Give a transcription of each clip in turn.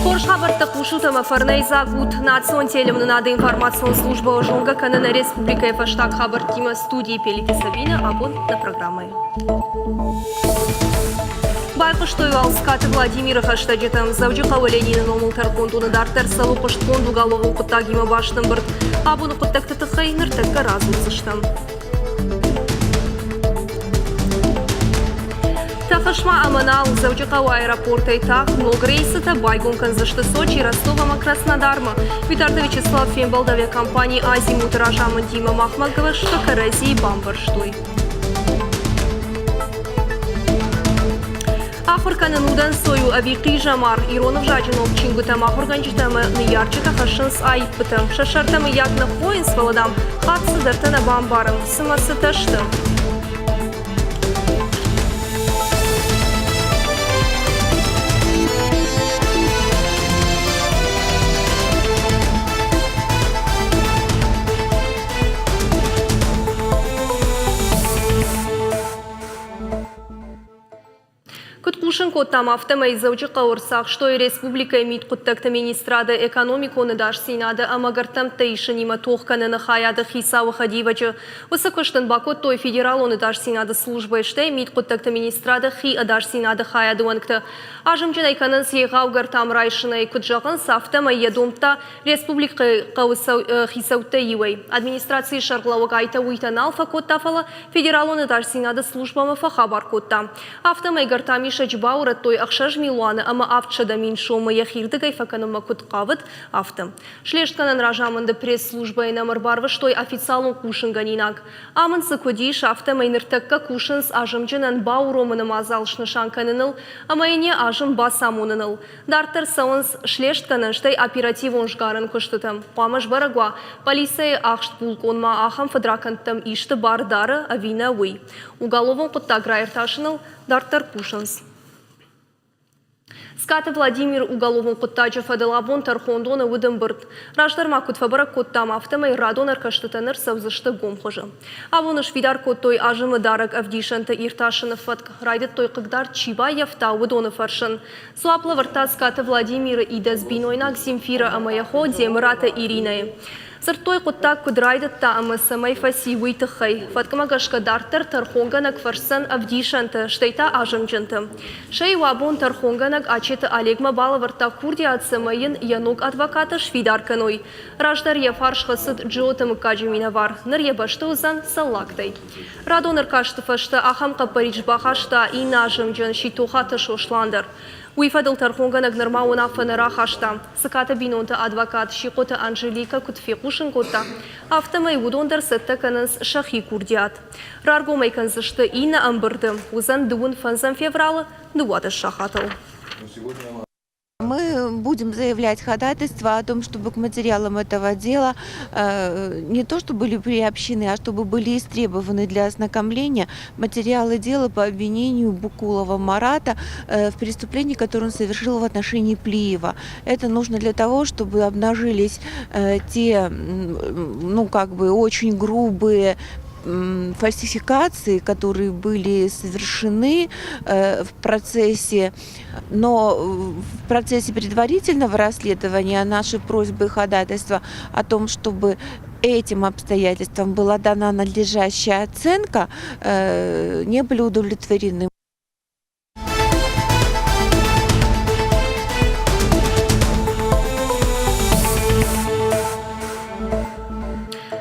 Хорз хабӕрттӕ хъусут ӕмӕ фӕрнӕйдзаг ут. Национ телеуынынады информацион службӕ зонгӕ кӕны нӕ республикӕйы фӕстаг хабӕрттимӕ студийы Пелиты Сабинӕ абон нӕ программӕйы. Байхъуыстой уал Скаты Владимиры хӕстӕджытӕм. Дзӕуджыхъӕуы Ленины номыл тӕрхондоны дарддӕр цӕуы хъуыстгонд уголовон хъуыддагимӕ баст ӕмбырд. Абоны хъуыддӕгты тыххӕй ныртӕккӕ радзурдзыстӕм. Тӕхыс ма ӕмӕ нал Дзӕуджыхъӕуы аэропортӕй тагъд ног рейсытӕ байгом кӕндзысты Сочи, Ростов ӕмӕ Краснодармӕ. Битарты Вячеслав фембӕлд авиакомпани «Азимут» разамындимӕ махмӕ гӕсгӕ кӕрӕдзийы бамбӕрстой. Ахуыр кӕнын удӕнцой у ӕви хъизӕмар? Ирон ӕвзаджы ног чингуытӕм ахуыргӕнджытӕ ӕмӕ ныййарджытӕ хӕссынц аиппытӕ. Сӕ сӕртӕ мыййаг нӕ хойынц, фӕлӕ, дам, хатт цыдӕртӕ нӕ бамбарӕм. Цымӕ цытӕ сты? Куыд хъусын кодтам, афтӕмӕй Дзӕуджыхъӕуы ӕрцахстой республикӕйы мидхъуыддӕгты министрады экономикон ӕдасдзинады ӕмӕ гӕртӕмттӕ исынимӕ тох кӕныны хайады хицауы хӕдивӕджы. Уыцы куыст ын бакодтой федералон ӕдасдзинады службӕйы, стӕй мидхъуыддӕгты министрады хи ӕдасдзинады хайады уӕнгтӕ. Азымджын ӕй кӕнынц егъау гӕртам райсынӕй. Куыд зӕгъынц, афтӕмӕй йӕ домдта республикӕйы хъӕуы хицӕуттӕй иуӕй. Администрацийы сӕргълӕууӕг айтӕ-уыйтӕ нал фӕкодта, фӕлӕ Федералон ӕдасдзинады службӕмӕ фӕхабар кодта. Афтӕмӕй гӕртамисӕджы баурӕдтой 6 милуаны ӕмӕ 700 000 сомы йӕхирдыгӕй фӕкӕнынмӕ куыд хъавыд, афтӕ. Слестгӕнӕн разамынды пресс-службӕйы нӕм ӕрбарвыстой официалон хъусынгӕнинаг. Амынд дзы куыд ис, афтӕмӕй ныртӕккӕ кусынц азымджынӕн бауромыны мадзал снысан кӕныныл ӕмӕ йын йӕ азым бацамоныныл. Дарддӕр цӕуынц слестгӕнӕн, стӕй оперативон сгарӕн куыстытӕ. Хъуамӕ сбӕрӕг уа, пъӕлицӕйы ахст булкъон ма ахӕм фыдракӕндтӕм исты бар дары ӕви нӕ, уый. Уголовон хъуыддаг раиртасыныл дарддӕр кусынц. Скаты Владимир уголовон хъуыддаджы фӕдыл абон тӕрхондоны уыд ӕмбырд. Раздӕр ма куыд фӕбӕрӕг кодтам, афтӕмӕй радон ӕркӕстытӕ ныр цӕудзысты гом хуызы. Абон сфидар кодтой азымы дарӕг ӕвдисӕнты иртасыны фӕтк. Райдыдтой хъыгдард чи баййӕфта, уыдоны фӕрсын. Дзуапп лӕвӕрдта Скаты Владимиры идӕдз бинойнаг Земфирӕ ӕмӕ йӕ хо Демыраты Иринӕйы. Дзырдтой, хъуыддаг куыд райдыдта ӕмӕ цӕмӕй фӕци, уый тыххӕй. Фӕткмӕ гӕсгӕ дарддӕр тӕрхонгӕнӕг фӕрсдзӕн ӕвдисӕнты, стӕй та азымджынты. Сӕ иу абон тӕрхонгӕнӕг Ачеты Олегмӕ балӕвӕрдта курдиат, цӕмӕй йын йӕ ног адвокаты сфидар кӕной. Раздӕр йӕ фарс хӕцыд Джиоты мыггаджы минӕвар, ныр йӕ бӕсты уыдзӕн Цӕллагтӕй. Радон ӕркасты фӕстӕ ахӕм хъӕппӕрис бахаста иннӕ азымджын Ситохаты Сослан дӕр. Уый фӕдыл тӕрхонгӕнӕг нырма уынаффӕ нӕ рахаста. Цыкаты бинонты адвокат Сихъоты Анжеликӕ куыд фехъусын кодта, афтӕмӕй уыдон дӕр цӕттӕ кӕнынц сӕхи курдиат. Раргом ӕй кӕндзысты иннӕ ӕмбырды, уыдзӕн дыууын фӕндзӕм февралы 12 сахатыл. Мы будем заявлять ходатайство о том, чтобы к материалам этого дела не то что были приобщены, а чтобы были истребованы для ознакомления материалы дела по обвинению Букулова Марата в преступлении, которое он совершил в отношении Плиева. Это нужно для того, чтобы обнажились те, ну, как бы очень грубые фальсификации, которые были совершены в процессе. Но в процессе предварительного расследования наши просьбы и ходатайства о том, чтобы этим обстоятельствам была дана надлежащая оценка, не были удовлетворены.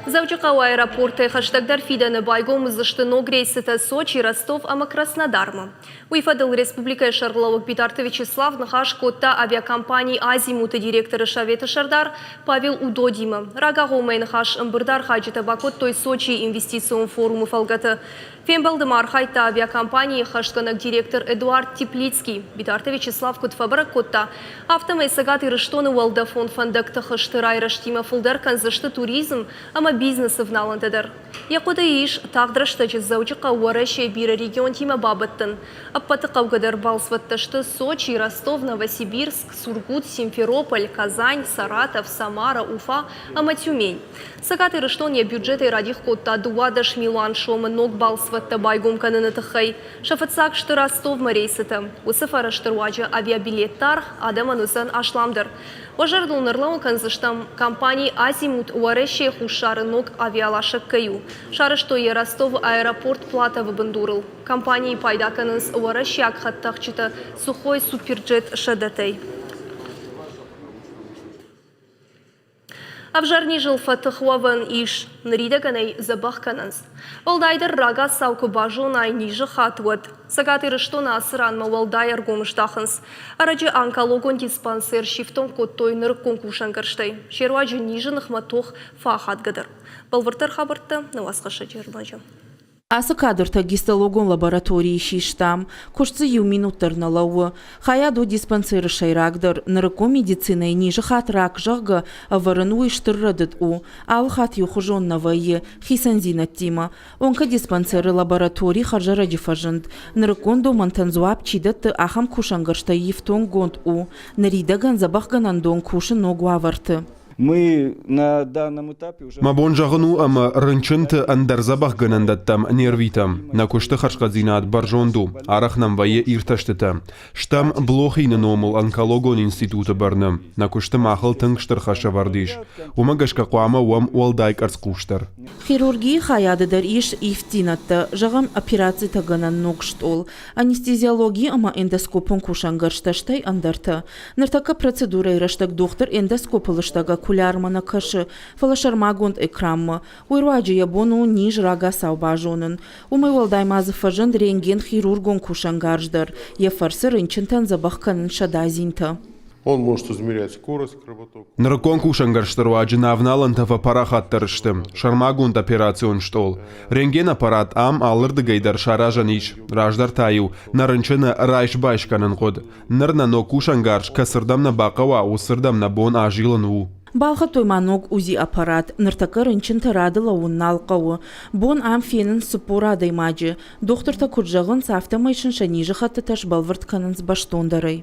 Дзӕуджыхъӕуы аэропортӕй хӕстӕгдӕр фидӕны байгом уыдзысты ног рейсытӕ Сочи, Ростов ӕмӕ Краснодармӕ. Уый фӕдыл республикӕйы сӕргълӕууӕг Битарты Вячеслав ныхас кодта авиакомпани «Азимут»-ы директоры советы сӕрдар Павел Удодимӕ. Рагагъоммӕйы ныхас ӕмбырды архайджытӕ бакодтой Сочийы инвестицион форумы фӕлгӕты. Фембӕлды ма архайдта авиакомпанийы ӕххӕстгӕнӕг директор Эдуард Теплицкий. Битарты Вячеслав куыд фӕбӕрӕг кодта, афтӕмӕй Цӕгат Ирыстоны уӕлдӕфон фӕндӕгты хызты райрӕзтимӕ фылдӕр кӕндзысты туризм ӕмӕ бизнесы. бизнесы авналӕнтӕ дӕр. Йӕ хъуыдыйы ис тагъд рӕстӕджы Дзӕуджыхъӕу Уӕрӕсейы бирӕ регионтимӕ бабӕттын. Ӕппӕты хъӕугӕдӕр балцвӕдтӕ сты Сочи, Ростов, Новосибирск, Сургут, Симферополь, Казань, Саратов, Самара, Уфа ӕмӕ Тюмень. Цӕгат Ирыстон йӕ бюджетӕй радих кодта 12 милуан сомы ног балцвӕдтӕ байгом кӕныны тыххӕй. Сӕ фыццаг сты Ростовмӕ рейсытӕ. Уыцы фӕрӕзты руаджы авиабилетты аргъ адӕмӕн уыдзӕн асламдӕр. Уӕ зӕрдыл нӕрлӕууын кӕндзыстӕм, компани «Азимут» Уӕрӕсейы хуссары ног авиаласӕг кӕй у. Сарӕзтой йӕ Ростовы аэропорт Платовы бындурыл. Компанийы пайда кӕнынц уӕрӕсейаг хӕдтӕхджытӕ Сухой Суперджет сӕдӕтӕй. Ӕвзӕр низыл фӕтых уӕвӕн ис, ныридӕгӕн ӕй дзӕбӕх кӕнынц. Уӕлдайдӕр рагацау куы базонай низы хатт, уӕд. Цӕгат Ирыстоны ацы ранмӕ уӕлдай ӕргом здахынц. Ӕрӕджы онкологон диспансер сифтонг кодтой нырыккон кусӕнгӕрзтӕй. Се руаджы низы ныхмӕ тох фӕахадгӕдӕр. Бӕлвырддӕр хабӕрттӕ нӕ уацхӕссӕджы ӕрмӕджы. Ацы кадртӕ гистологон лабораторийы систам. Куыст дзы иу минут дӕр нӕ лӕууы. Хайад у диспансеры сӕйрагдӕр. Нырыккон медицинӕйы низы хатт рак, зӕгъгӕ, ӕвӕрын уый стыр рӕдыд у. Алы хатт иухуызон нӕ вӕййы, хицӕндзинӕдтимӕ. Онкодиспансеры лаборатори хӕрзӕрӕджы фӕзынд. Нырыккон домӕнтӕн дзуапп чи дӕтты, ахӕм кусӕнгӕрзтӕй ифтонггонд у. Ныридӕгӕн дзӕбӕхгӕнӕндон кусы ног уавӕрты. Мы на данном этапе уже... Мӕ бон зӕгъын у, ӕмӕ рынчынты ӕндӕр дзӕбӕхгӕнӕндӕттӕм не рвитӕм. Нӕ куысты хӕрзхъӕддзинад бӕрзонд у, арӕх нӕм вӕййы иртӕстытӕ. Стӕм Блохины номыл онкологон институты бӕрны. Нӕ куысты махыл тынг стыр хӕс ӕвӕрд ис. Уымӕ гӕсгӕ хъуамӕ уӕм уӕлдай къӕрцхъусдӕр. Хирургийы хайады дӕр ис ивддзинӕдтӕ, зӕгъӕм, операцитӕгӕнӕн ног стъол, анестезиологи ӕмӕ эндоскопон кусӕнгӕрзтӕ, стӕй ӕндӕртӕ. Ныртӕккӕ процедурӕйы рӕстӕг дохтыр эндоскопы лыстӕг окулярмӕ нӕ кӕсы, фӕлӕ сӕрмагонд экранмӕ. Уый руаджы йӕ бон у низ рагацау базонын. Уымӕй уӕлдай ма дзы фӕзынд рентген-хирургон кусӕнгарз дӕр. Йӕ фӕрцы рынчынтӕн дзӕбӕх кӕнынц сӕ дадзинтӕ. Он может измерять скорость кровотока. Нырыккон кусӕнгӕрзты руаджы нӕ авналӕнтӕ фӕпарахатдӕр сты. Сӕрмагонд операцион стъол. Рентген-аппарат ам алырдыгӕй дӕр саразӕн ис. Раздӕр та-иу нӕ рынчыны райс-байс кӕнын хъуыд. Ныр нӕ ног кусӕнгарз кӕцырдӕм нӕ бахъӕуа, уыцырдӕм нӕ бон азилын у. Балхӕдтой ма ног УЗИ-аппарат. Ныртӕккӕ рынчынтӕ рады лӕууын нал хъӕуы. Бон ӕм фенынц 40 адӕймаджы. Дохтыртӕ куыд зӕгъынц, афтӕмӕй сын сӕ низыхӕттытӕ сбӕлвырд кӕнынц бӕстондӕрӕй.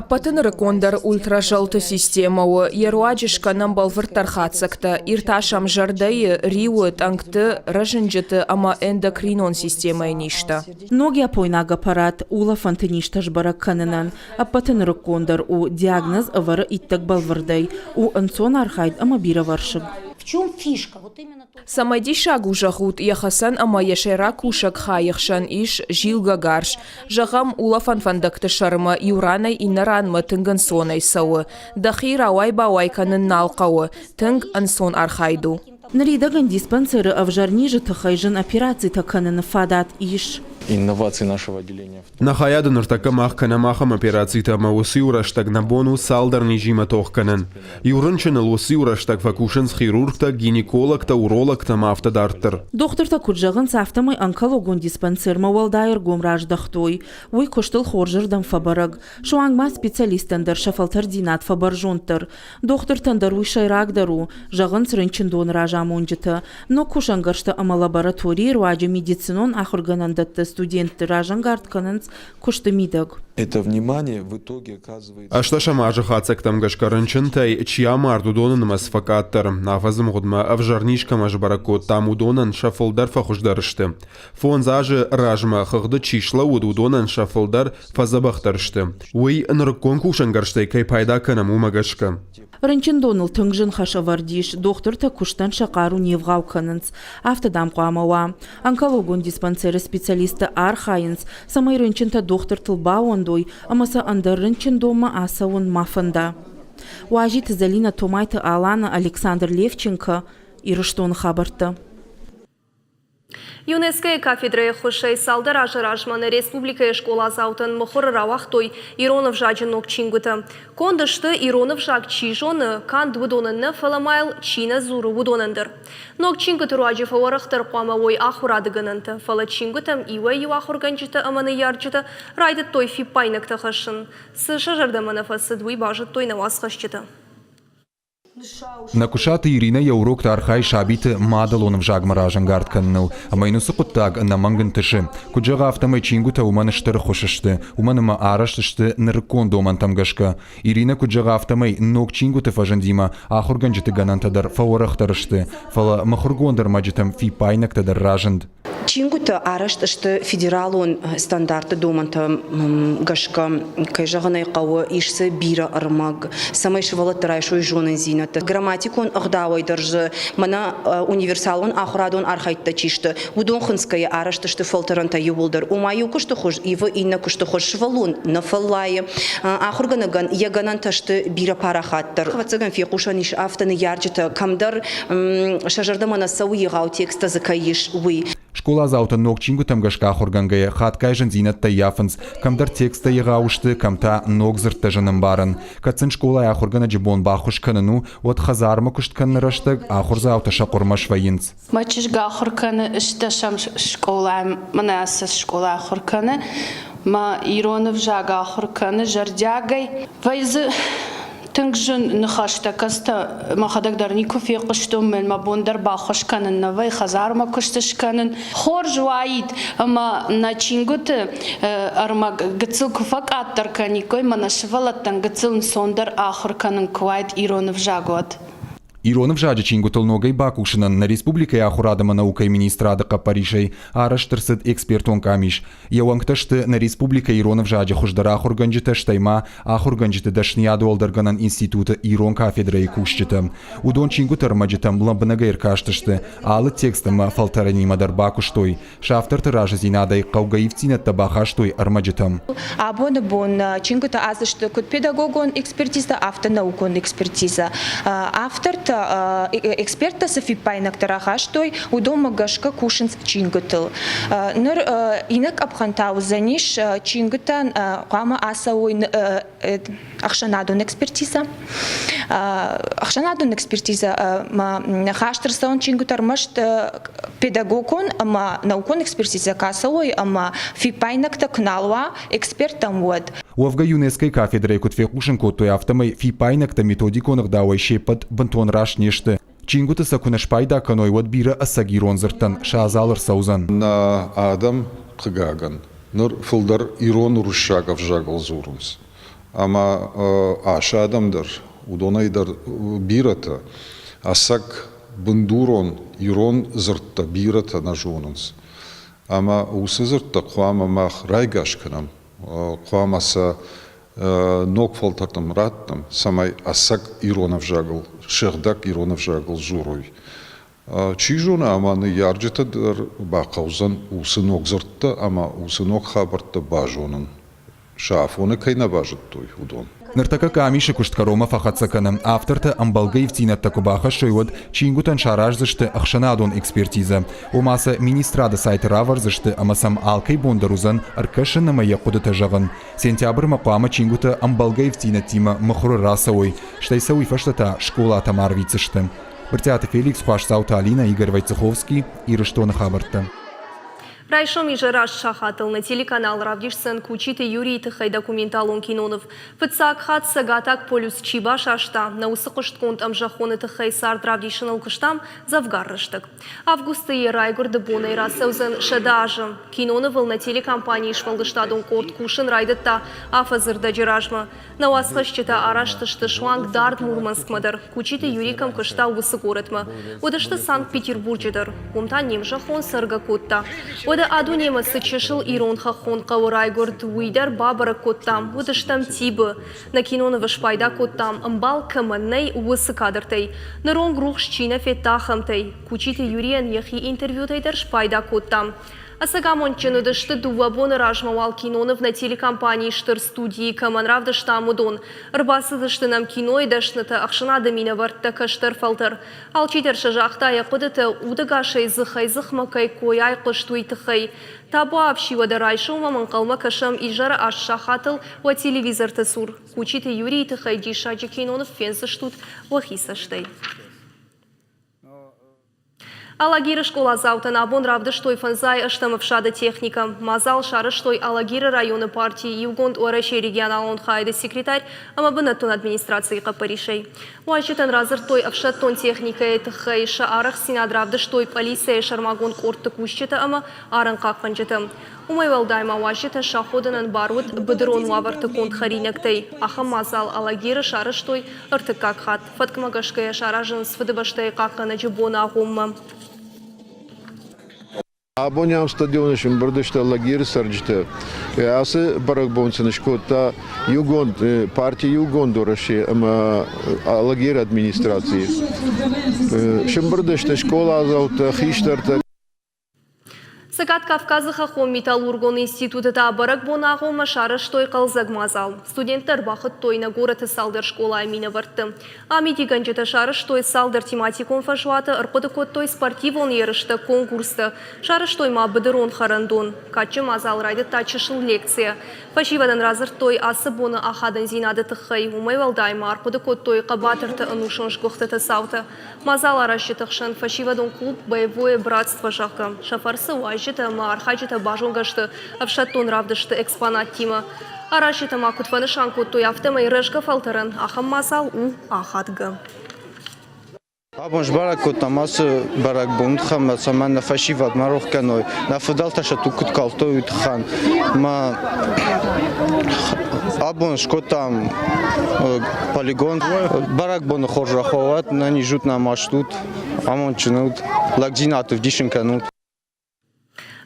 Ӕппӕты нырыккондӕр ультразӕлты системӕ у, йӕ руаджы скӕнӕм бӕлвырддӕр хатдзӕгтӕ, иртасӕм зӕрдӕйы, риуы, тъӕнгты, рӕзынджыты ӕмӕ эндокринон системӕйы низтӕ. Ног япойнаг аппарат улӕфӕнты низтӕ сбӕрӕг кӕнынӕн ӕппӕты нырыккондӕр у, диагноз ӕвӕры иттӕг бӕлвырдӕй, у ӕнцон архайд ӕмӕ бирӕвӕрсыг. В чем фишка? Вот именно Цӕмӕй диссаг у зӕгъут, йӕ хӕцӕн ӕмӕ йӕ сӕйраг кусӕг хайы хсӕн ис зилгӕ гарз. Зӕгъӕм, улӕфӕн фӕндӕгты сӕрмӕ иу ранӕй иннӕ ранмӕ тынг ӕнцонӕй цӕуы. Дӕхи рауай-бауай кӕнын нал хъӕуы, тынг ӕнцон архайд у. Ныридӕгӕн диспансеры ӕвзӕр низы тыххӕй зын операцитӕ кӕныны фадат ис. Инновации нашего отделения. Нӕ хайады ныртӕккӕ мах кӕнӕм ахӕм операцитӕ ӕмӕ уыцы-иу рӕстӕг нӕ бон у цалдӕр низимӕ тох кӕнын. Иу рынчыныл уыцы-иу рӕстӕг фӕкусынц хирургтӕ, гинекологтӕ, урологтӕ ӕмӕ афтӕ дарддӕр. Дохтыртӕ куыд зӕгъынц, афтӕмӕй онкологон диспансермӕ уӕлдай ӕргом раздӕхтой. Уый куыстыл хорзырдӕм фӕбӕрӕг. Суанг ма специалисттӕн дӕр сӕ фӕлтӕрддзинад фӕбӕрзонддӕр. Дохтыртӕн дӕр уый сӕйрагдӕр у, зӕгъынц рынчындоны разамонджытӕ. Ног кусӕнгӕрзтӕ ӕмӕ лабораторийы руаджы медицинон ахуыргӕнӕндӕтты студентты разӕнгард кӕнынц куысты мидӕг. Это внимание в итоге оказывается... Ӕстӕсӕм азы хатдзӕгтӕм гӕсгӕ рынчынтӕй чи амард, уыдоны нымӕц фӕкъаддӕр. Афӕдзы мгъуыдмӕ ӕвзӕр низ кӕмӕ сбӕрӕг кодтам, уыдонӕн сӕ фылдӕр фӕхуыздӕр сты. Фондз азы размӕ хыгъды чи слӕууыд, уыдонӕн сӕ фылдӕр фӕдзӕбӕхдӕр сты. Уый нырыккон кусӕнгӕрзтӕй кӕй пайда кӕнӕм, уымӕ гӕсгӕ. Рынчындоныл тынг зын хӕс ӕвӕрд ис, дохтыртӕ куыстӕн сӕ хъару не вгъау кӕнынц. Афтӕ, дам, хъуамӕ уа. Онкологон диспансеры специалисттӕ архайынц, цӕмӕй рынчынтӕ дохтыртыл баууӕндой ӕмӕ сӕ ӕндӕр рынчындонмӕ ацӕуын ма фӕнда. Уазиты Зӕлинӕ, Томайты Алана, Александр Левченко, Ирыстоны хабӕрттӕ. ЮНЕСКО-йы кафедрӕйы ӕххуысӕй цалдӕр азы размӕ нӕ республикӕйы скъоладзаутӕн мыхуыры рауагътой ирон ӕвзаджы ног чингуытӕ. Конд сты, ирон ӕвзаг чи зоны, канд уыдонӕн нӕ, фӕлӕ ма йыл чи нӕ дзуры, уыдонӕн дӕр. Ног чингуыты руаджы фӕуӕрӕхдӕр хъуамӕ уой ахуырады гӕнӕнтӕ, фӕлӕ чингуытӕм иуӕй-иу ахуыргӕнджытӕ ӕмӕ ныййарджытӕ райдыдтой фиппаинӕгтӕ хӕссын. Цы сӕ зӕрдӕмӕ нӕ фӕцыд, уый базыдтой нӕ уацхӕсджытӕ. Нӕкуысаты Иринӕ йӕ урокты архайы сабиты мадӕлон ӕвзагмӕ разӕнгард кӕныныл, ӕмӕ йын уыцы хъуыддаг ӕнӕмӕнг ӕнтысы. Куыд зӕгъы, афтӕмӕй чингуытӕ уымӕн стыр ӕххуыс сты, уымӕн ӕмӕ арӕзт сты нырыккон домӕнтӕм гӕсгӕ. Иринӕ куыд зӕгъы, афтӕмӕй ног чингуыты фӕзындимӕ ахуыргӕнджыты гӕнӕнтӕ дӕр фӕуӕрӕхдӕр сты, фӕлӕ мыхуыргонд ӕрмӕджытӕм фиппаинӕгтӕ дӕр разынд. Чингуытӕ арӕзт сты федералон стандартты домӕнтӕм гӕсгӕ. Кӕй зӕгъын ӕй хъӕуы, ис дзы бирӕ ӕрмӕг, цӕмӕй сывӕллӕттӕ райсой зонындзинӕдтӕ. Грамматикон ӕгъдауӕй дӕр дзы мӕнӕ универсалон ахуырадон архӕйдтӕ чи сты, уыдон хынцгӕйӕ арӕзт сты фӕлтӕрӕнтӕ иууылдӕр. Ома иу куысты хуыз ивы иннӕ куысты хуыз. Сывӕллон нӕ фӕллайы, ахуыргӕнӕгӕн йӕ гӕнӕнтӕ сты бирӕ парахатдӕр. Ӕвӕццӕгӕн фехъусӕн ис афтӕ ныййарджытӕ кӕмдӕр сӕ зӕрдӕмӕ нӕ цӕуы егъау тексттӕ дзы кӕй ис, уый. Скъоладзаутӕн ног чингуытӕм гӕсгӕ ахуыргӕнгӕйӕ хатгай зындзинӕдтӕ ӕййафынц, кӕмдӕр тексттӕ егъау сты, кӕм та ног дзырдтӕ зын ӕмбарын. Кӕд сын скъолайы ахуыргӕнӕджы бон баххуыс кӕнын у, уӕд хӕдзармӕ куыст кӕныны рӕстӕг ахуырдзаутӕ сӕ хъуырмӕ свӕййынц. Мӕ чызг ахуыр кӕны стӕсӕм скъолайы, мӕнӕ ацы скъола ахуыр кӕны. Мӕ ирон ӕвзаг ахуыр кӕны зӕрдиагӕй. Вӕййы дзы тынг зын ныхӕстӕ, кӕцытӕ мӕхӕдӕг дӕр никуы фехъуыстон, мӕн мӕ бон дӕр баххуыс кӕнын нӕ вӕййы, хӕдзармӕ куыст скӕнын. Хорз уаид, ӕмӕ нӕ чингуыты ӕрмӕг гыццыл куы фӕкъаддӕр кӕниккой, мӕнӕ сывӕллӕттӕн гыццыл ӕнцондӕр ахуыр кӕнын куы уаид ирон ӕвзаг, уӕд. Ирон ӕвзаджы чингуытыл ногӕй бакусынӕн нӕ республикӕйы ахуырад ӕмӕ наукӕйы министрады хъӕппӕрисӕй арӕзт ӕрцыд экспертон къамис. Йӕ уӕнгтӕ сты нӕ республикӕйы ирон ӕвзаджы хуыздӕр ахуыргӕнджытӕ, стӕй ма ахуыргӕнджыты дӕсныйад уӕлдӕргӕнӕн институты ирон кафедрӕйы кусджытӕ. Уыдон чингуыты ӕрмӕджытӕм лӕмбынӕгӕй ӕркастысты, алы текст ӕмӕ фӕлтӕрӕнимӕ дӕр бакуыстой. Сӕ авторты разыдзинадӕй хъӕугӕ ивддзинӕдтӕ бахастой ӕрмӕджытӕм. Абоны бон чингуытӕ ацыдысты куыд педагогон экспертизӕ, афтӕ наукон экспертизӕ. Автортӕ, эксперттӕ цы фиппаинӕгтӕ рахастой, уыдонмӕ гӕсгӕ кусынц чингуытыл. Ныр иннӕ къӕпхӕн та уыдзӕнис, чингуытӕн хъуамӕ ацӕуой ӕхсӕнадон экспертизӕ. Ӕхсӕнадон экспертизӕ ма хаст ӕрцӕуын чингуытӕ ӕрмӕст педагогон ӕмӕ наукон экспертизӕ куы ацӕуой ӕмӕ фиппаинӕгтӕ куы нал уа эксперттӕм, уӕд. Уӕвгӕ ЮНЕСКО-йы кафедрӕйы куыд фехъусын кодтой, афтӕмӕй фиппаинӕгтӕ методикон ӕгъдауӕй се ппӕт бынтон раст не сты. Чингуыты сӕ куы нӕ спайда кӕной, уӕд бирӕ ӕцӕг ирон дзырдтӕн сӕ адзал ӕрцӕудзӕн. Нӕ адӕм, хъыгагӕн, ныр фылдӕр ирон-уырыссаг ӕвзагыл дзурынц. Ӕмӕ ас адӕм дӕр, уыдонӕй дӕр бирӕтӕ ӕцӕг бындурон ирон дзырдтӕ бирӕтӕ нӕ зонынц. Ӕмӕ уыцы дзырдтӕ хъуамӕ мах райгас кӕнӕм, хъуамӕ сӕ ног фӕлтӕртӕм раттӕм, цӕмӕй ӕцӕг ирон ӕвзагыл, сыгъдӕг ирон ӕвзагыл дзурой. Чи зоны, ӕмӕ ныййарджыты дӕр бахъӕудзӕн уыцы ног дзырдтӕ ӕмӕ уыцы ног хабӕрттӕ базонын. Сӕ афоны кӕй нӕ базыдтой, уыдон. Ныртӕккӕ къамисы куыст кӕронмӕ фӕхӕццӕ кӕны. Автортӕ ӕмбӕлгӕ ивддзинӕдтӕ куы бахӕссой, уӕд чингуытӕн сараздзысты ӕхсӕнадон экспертизӕ. Ома сӕ министрады сайты равӕрдзысты ӕмӕ сӕм алкӕй бон дӕр уыдзӕн ӕркӕсын ӕмӕ йӕ хъуыдытӕ зӕгъын. Сентябрмӕ хъуамӕ чингуытӕ ӕмбӕлгӕ ивддзинӕдтимӕ мыхуыры рацӕуой, стӕй сӕ уый фӕстӕ та скъолатӕм арвитдзысты. Брытъиаты Феликс, Хуасдзауты Алинӕ, Игорь Войцеховский, Ирыстоны хабӕрттӕ. Райсом изӕр аст сахатыл нӕ телеканал равдисдзӕн Кучиты Юрийы тыххӕй документалон киноныв. Фыццаг хатт Цӕгатаг полюс чи басаста, нӕ уыцы хъуыстгонд ӕмзӕххоны тыххӕй цард равдисыныл куыстам дзӕвгар рӕстӕг. Августы йӕ райгуырды бонӕй рацӕудзӕн 100 азы. Кинонывыл нӕ телекомпанийы сфӕлдыстадон къорд кусын райдыдта афӕдзы рдӕджы размӕ. Нӕ уацхӕсджытӕ араст сты суанг дард Мурманскмӕ дӕр. Кучиты Юрий кӕм куыста, уыцы горӕтмӕ. Уыдысты Санкт-Петербурджы дӕр. Уым та не мзӕххон цӕргӕ кодта. Уӕдӕ а-дунемӕ цы чысыл ирон хӕххон хъӕуы райгуырд, уый дӕр бабӕрӕг кодтам. Уыдыстӕм Тибы. Нӕ кинонывы спайда кодтам, ӕмбал кӕмӕн нӕй, уыцы кадртӕй. Ныронг рухс чи нӕ федта, ахӕмтӕй. Кучиты Юрийӕн йӕхи интервьютӕй дӕр спайда кодтам. Ӕцӕг амондджын уыдысты дыууӕ боны размӕ уал киноныв нӕ телекомпанийы стыр студийы кӕмӕн равдыстам, уыдон. Ӕрбацыдысты нӕм кинойы дӕснытӕ, ӕхсӕнады минӕвӕрттӕ, кӕстӕр фӕлтӕр. Алчидӕр сӕ загъта йӕ хъуыдытӕ, удӕгасӕй дзыхӕй-дзыхмӕ кӕй кой айхъуыст, уый тыххӕй. Табуафси, уӕдӕ райсом уӕм ӕнхъӕлмӕ кӕсӕм изӕры аст сахатыл уӕ телевизорты цур. Кучиты Юрийы тыххӕй диссаджы киноныв фендзыстут уӕхи цӕстӕй. Алагиры скъоладзаутӕн абон равдыстой фӕндзай ӕстӕм ӕфсады техникӕ. Мадзал сарӕзтой Алагиры районы партийы Иугонд Уӕрӕсейы регионалон хайады секретарь ӕмӕ бынӕттон администрацийы хъӕппӕрисӕй. Уазджытӕн радзырдтой ӕфсӕддон техникӕйы тыххӕй, сӕ арӕхстдзинад равдыстой пъӕлицӕйы сӕрмагонд къордты кусджытӕ ӕмӕ арӕнхъахъхъӕнджытӕ. Уымӕй уӕлдай ма уазджытӕ саходынӕн бар уыд быдырон уавӕрты конд хӕринӕгтӕй. Ахӕм мадзал Алагиры сарӕзтой ӕртыккаг хатт. Фӕткмӕ гӕсгӕ йӕ саразынц Фыдыбӕстӕйы хъахъхъӕнӕджы боны агъоммӕ. Абон ам стадионы сӕмбырд сты Алагиры цӕрджытӕ. Ацы бӕрӕгбон сын скодта иугонд парти Иугонд Уӕрӕсе ӕмӕ Алагиры администраци. Сӕмбырд сты скъоладзаутӕ, хистӕртӕ. Цӕгат Кавказы хӕххон-металлургон институты та бӕрӕгбоны агъоммӕ сарӕзтой хъӕлдзӕг мадзал. Студенттӕ ӕрбахуыдтой нӕ горӕты цалдӕр скъолайы минӕвӕртты. Амидигӕнджытӕ сарӕзтой цалдӕр тематикон фӕзуаты, ӕрхъуыды кодтой спортивон ерыстӕ, конкурстӕ. Сарӕзтой ма быдырон хӕрӕндон. Кадджын мадзал райдыдта чысыл лекцийӕ. Фӕсивӕдӕн радзырдтой ацы боны ахадындзинады тыххӕй. Уымӕй уӕлдай ма ӕрхъуыды кодтой хъӕбатырты ӕнусон сгуыхтыты цаутӕ. Мадзаларазджыты хсӕн фӕсивӕдон клуб «Боевое братство», зӕгъгӕ, сӕ фӕрцы уазджытӕ ӕмӕ архайджытӕ базонгӕ сты ӕфсӕддон равдысты экспонаттимӕ. Аразджытӕ ма куыд фӕнысан кодтой, афтӕмӕй рӕзгӕ фӕлтӕрӕн ахӕм мадзал у ахадгӕ. Абон сбӕрӕг кодтам ацы бӕрӕгбон тыххӕн, цӕмӕн нӕ фӕсивӕд ма рох кӕной, нӕ фыдӕлтӕ сӕ туг куыд калдтой, уый тыххӕн. Мӕ абон скодтам полигон. Бӕрӕгбоны хорзӕх уӕ уӕд, нӕниз ут, нӕ маст ут, амондджын ут, лӕгдзинад ӕвдисын кӕнут.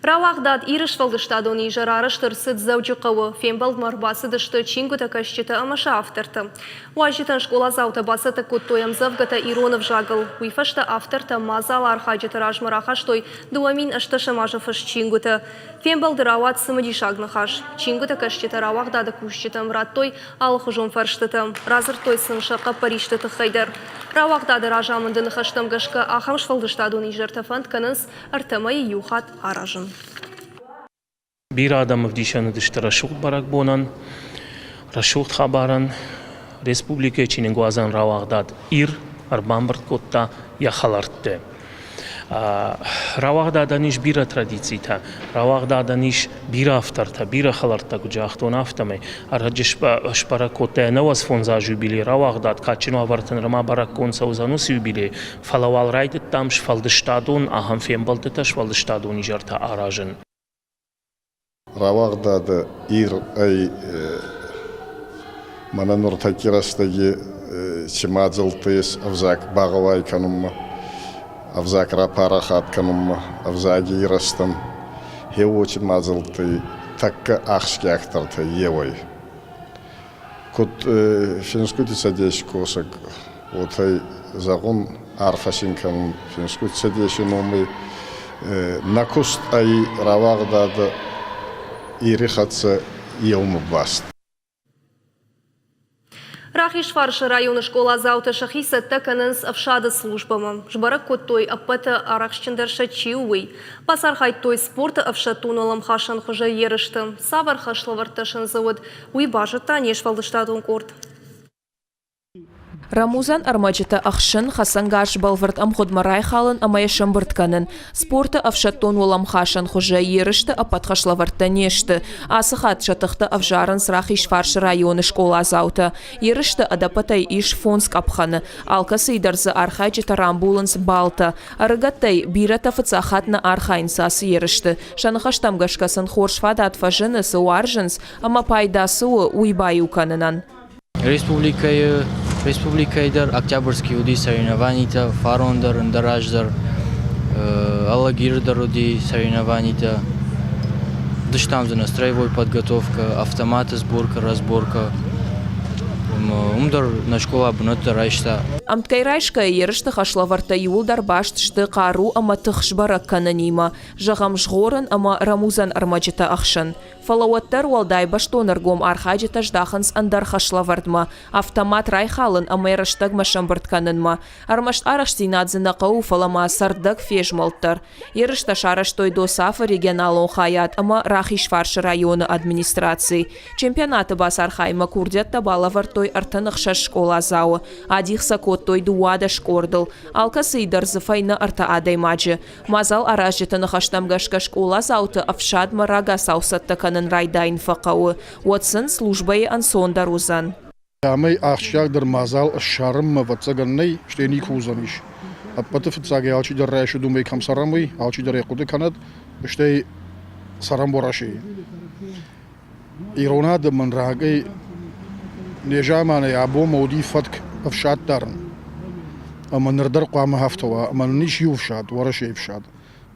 Рауагъдад Иры сфӕлдыстадон изӕр арӕзт ӕрцыд Дзӕуджыхъӕуы. Фембӕлдмӕ ӕрбацыдысты чингуытӕ кӕсджытӕ ӕмӕ сӕ автортӕ. Уазджытӕн скъоладзаутӕ бацӕттӕ кодтой ӕмдзӕвгӕтӕ ирон ӕвзагыл. Уый фӕстӕ автортӕ мадзалы архайджыты размӕ рахастой 2018 азы фыст чингуытӕ. Фембӕлды рауад цымыдисаг ныхас. Чингуытӕ кӕсджытӕ рауагъдады кусджытӕм радтой алыхуызон фӕрстытӕ, радзырдтой сын сӕ хъӕппӕристы тыххӕй дӕр. Рауагъдады разамынды ныхӕстӕм гӕсгӕ ахӕм сфӕлдыстадон изӕртӕ фӕнд кӕнынц ӕртӕ мӕйы иу хатт аразын. Бирӕ адӕм ӕвдисӕн уыдысты рӕсугъд бӕрӕгбонӕн, рӕсугъд хабарӕн. Республикӕйы чиныгуадзӕн рауагъдад Ир ӕрбамбырд кодта йӕ хӕлӕртты. Рауагъдадӕн ис бирӕ традицитӕ, рауагъдадӕн ис бирӕ автортӕ, бирӕ хӕлӕрттӕ, куыд загътон, афтӕмӕй. Ӕрӕджы сбӕрӕг кодта йӕ 95 азы юбилей рауагъдад, кадджын уавӕрты нырма бӕрӕггонд цӕудзӕн уыцы юбилей, фӕлӕ уал райдыдтам сфӕлдыстадон ахӕм фембӕлдтытӕ, сфӕлдыстадон изӕртӕ аразын. Рауагъдады Ир ӕй мӕнӕ нуртӕкки рӕстӕги ци мадзӕлттӕ ес ӕвзаг багъӕуай кӕнунмӕ, ӕвзаг рапарахат кӕнунмӕ, ӕвзаги ирӕзтӕн, хе уоти мадзӕлттӕй тӕккӕ ахсгиагдӕртӕй еу ӕй. Куд финсгути Цӕдеси косӕг, уотӕ зӕгъун, арфӕ син кӕнун финсгути Цӕдеси номӕй. Нӕ куст ӕй рауагъдадӕ Ири хӕццӕ еумӕ баст. Рахизфарсы районы скъоладзаутӕ сӕхи цӕттӕ кӕнынц ӕфсады службӕмӕ. Сбӕрӕг кодтой, ӕппӕты арӕхстджындӕр сӕ чи у, уый. Бацархайдтой спорты ӕфсӕддон уӕлӕмхасӕн хуызӕй ерысты. Цавӕр хӕслӕвӕрдтӕ сын дзы уыд, уый базыдта не сфӕлдыстадон къорд. Рӕмудзӕн ӕрмӕджытӕ ӕхсын, хӕцӕнгарз бӕлвырд ӕмгъуыдмӕ райхалын ӕмӕ йӕ сӕмбырд кӕнын. Спорты ӕфсӕддон уӕлӕмхасӕн хуызӕй ерысты ӕппӕт хӕслӕвӕрдтӕ не сты. Ацы хатт сӕ тыхтӕ ӕвзарынц Рахизфарсы районы скъоладзаутӕ. Ерысты ӕдӕппӕтӕй ис фондз къӕпхӕны. Алкӕцыйы дӕр дзы архайджытӕ рамбулынц баллтӕ. Ӕрыгӕттӕй бирӕтӕ фыццаг хатт нӕ архайынц ацы ерысты. Сӕ ныхӕстӕм гӕсгӕ сын хорз фадат фӕзыны, цы уарзынц ӕмӕ пайда цы у, уый баиу кӕнынӕн. Республикӕйы республикӕйы дӕр Октябрьский уыди соревнованитӕ, фарон дӕр, ӕндӕр аз дӕр, Алагиры дӕр уыди соревнованитӕ. Дыстам дзы на строевой подготовка, автоматы сборка, разборка. Уым дӕр нӕ скъола бынӕттӕ райста. Ӕмткӕй райсгӕйӕ ерысты хӕслӕвӕрдтӕ иууылдӕр баст сты хъару ӕмӕ тых сбӕрӕг кӕнынимӕ, зӕгъӕм, згъорын ӕмӕ рӕмудзӕн ӕрмӕджытӕ ӕхсын. Фӕлӕ уӕддӕр уӕлдай бӕстон ӕргом архайджытӕ здахынц ӕндӕр хӕслӕвӕрдмӕ, автомат райхалын ӕмӕ йӕ рӕстӕгмӕ сӕмбырд кӕнынмӕ. Ӕрмӕст арӕхстдзинад дзы нӕ хъӕуы, фӕлӕ ма цӕрдӕг фезмӕлд дӕр. Ерыстӕ сарӕзтой ДОСААФ-ы регионалон хайад ӕмӕ Рахизфарсы районы администраци. Чемпионаты бацархайынмӕ курдиӕттӕ балӕвӕрдтой 36 скъоладзауы. Адих сӕ кодтой 12 къордыл. Алкӕцыйы дӕр дзы фӕйнӕ ӕртӕ адӕймаджы. Мадзал аразджыты ныхӕстӕм гӕсгӕ скъоладзауты ӕфсадмӕ рагацау цӕттӕ кӕнын райдайын фӕхъӕуы, уӕд сын службӕйы ӕнцондӕр уыдзӕн. Амӕй ахсджиагдӕр мадзал ссарынмӕ, ӕвӕццӕгӕн, нӕй, стӕй никуы уыдзӕнис. Ӕппӕты фыццаг ӕй алчидӕр райсӕд уымӕй кӕм цӕрӕм, уый, алчидӕр ӕй хъуыды кӕнӕд, стӕй цӕрӕм Уӕрӕсейы. Ирон адӕмӕн рагӕй незаманӕй абонмӕ уыди фӕтк ӕфсад дарын. Ӕмӕ ныр дӕр хъуамӕ афтӕ уа, ӕмӕ нын ис иу ӕфсад, Уӕрӕсейы ӕфсад.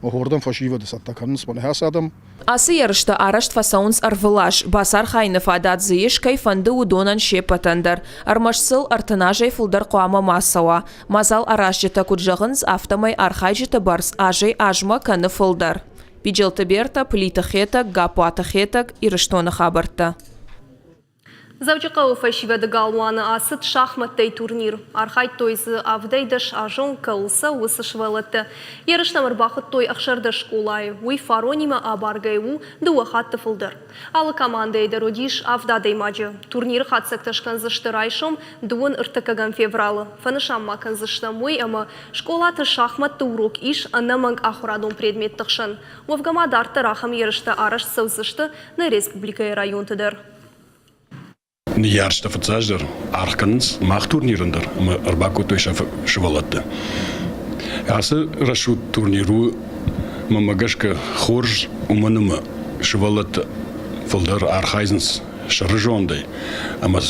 Хордӕм фӕсивӕды цӕттӕ кӕнынц мӕнӕ ацы адӕм. Ацы ерыстӕ арӕзт фӕцӕуынц ӕрвылаз. Бацархайыны фадат дзы ис, кӕй фӕнды, уыдонӕн се ппӕтӕн дӕр. Ӕрмӕст сыл 30 азӕй фылдӕр хъуамӕ ма цӕуа. Мадзал аразджытӕ куыд зӕгъынц, афтӕмӕй архайджыты бӕрц азӕй-азмӕ кӕны фылдӕр. Биджелты Бертӕ, Плиты Хетӕг, Гаппуаты Хетӕг, Ирыстоны хабӕрттӕ. Дзӕуджыхъӕуы фӕсивӕды галуаны ацыд шахмӕттӕй турнир. Архайдтой дзы 17 азон кӕуыл цӕуы, уыцы сывӕллӕттӕ. Ерыстӕм ӕрбахуыдтой 16 скъолайы. Уый фаронимӕ абаргӕ у дыууӕ хатты фылдӕр. Алы командӕйы дӕр уыдис авд адӕймаджы. Турниры хатдзӕгтӕ скӕндзысты райсом, дыууын ӕртыккӕгӕм февралы. Фӕнысан ма кӕндзыстӕм уый, ӕмӕ скъолаты шахмӕтты урок ис ӕнӕмӕнг ахуырадон предметты хсӕн. Уӕвгӕ ма дарддӕр ахӕм ерыстӕ арӕзт цӕудзысты нӕ республикӕйы районты дӕр. Ныййарджытӕ фыццаджыдӕр аргъ кӕнынц мах турнирӕн дӕр ӕмӕ ӕрбакодтой сӕ сывӕллӕтты. Ацы рӕсугъд турнир у, мӕнмӕ гӕсгӕ, хорз, уымӕн ӕмӕ сывӕллӕттӕ фылдӕр архайынц сӕрызондӕй ӕмӕ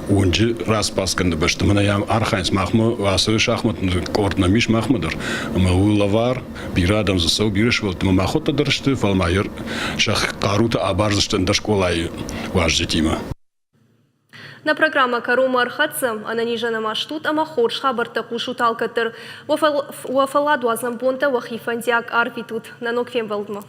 уынджы распас кӕныны бӕсты мӕнӕ архайынц махмӕ ацы шахматты къорд нӕм ис махмӕ дӕр ӕмӕ у лӕвар бирӕ адӕм дзы цӕуы, бирӕ сывӕллӕттӕ ӕмӕ махуӕттӕ дӕр сты, фӕлӕ ма сӕ хъарутӕ абардзысты ӕндӕр скъолайы уазджытимӕ. Нӕ программӕ кӕронмӕ ӕрхӕццӕ. Ӕнӕнизӕн ӕмӕ стут ӕмӕ хорз хабӕрттӕ хъусут алкӕддӕр. Уӕ фӕлладуадзӕн бонтӕ уӕхи фӕндиаг арвитут. Нӕ ног фембӕлдмӕ.